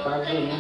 Par ding.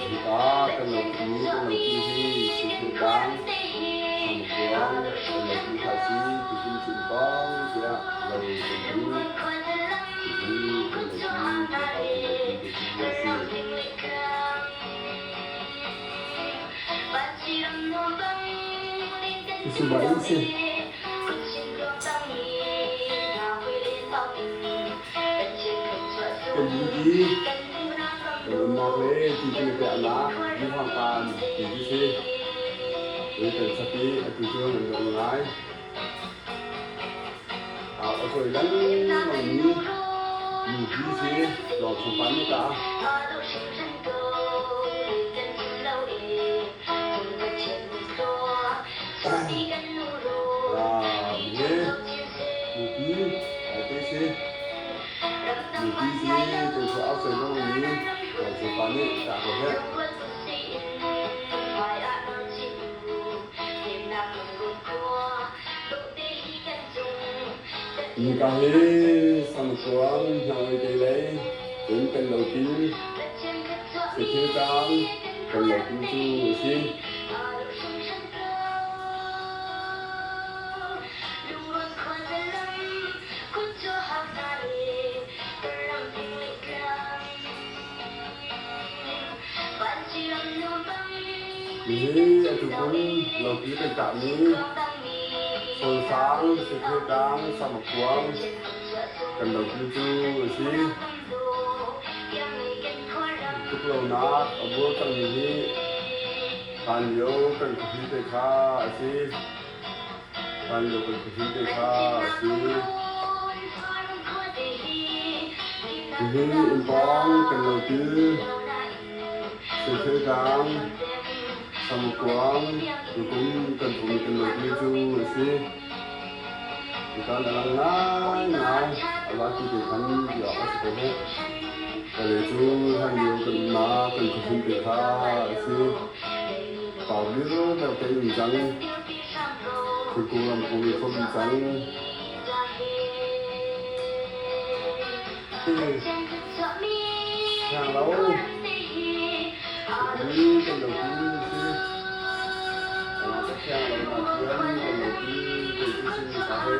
Hika kan lo i kan lo ti hi Sihthil tlang, Samkuang kan lo ti hlah si tihin cin pawng tiah lo kan ti. Hihi kan lo ti hika kan lo ti te hi a si. Cucu in si. Kan i kan umnak le tipil piahnak Zihangkan ti cu si. Ui kan sak i atu cu nan dawh ngai. A sawi lengmang mi nupi si lawng chungpan nih ta. Nupi ai te si. Nupi si kan chuah a sawi lengmang mi lawng chungpan nih ta ko heh. Nika hi samkuang hnangei te lei cun kan lo pin Sethil tlang kan lo pin cu a si. Nihin atu kum lopil kan kahmi Solsang, Sethiltlang, Samakuang kan lopil cu a si. Tuklonak a bur cangmi hi hlanlio kan khuahri te kha a si. Hlanlio kan khuahri te kha a si. Hihi innpawng kan lopil Sethiltlang, Samukuang, tukum kan um kan lopil cu a si. Tutan a lang ngaingai a laki te khan bia a si ko heh. Kale cu hlanlio kan umnak kan khuahrum te kha a si. Pau vialte te in cang. Thingkung ramkung i khom cang. Thiang lo. Hi kan lo pi si. Ka thiang lo na thiam kan lo pi te cu si ka he.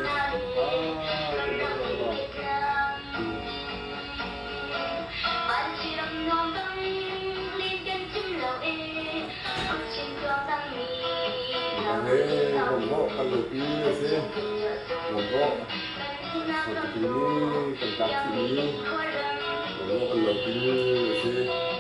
Ah, kan lo lo. He bawmhbawh kan lo pi a si. Bawmhbawh. Kan ti mi kan tlak chih mi. Bawmhbawh kan lo pi a si.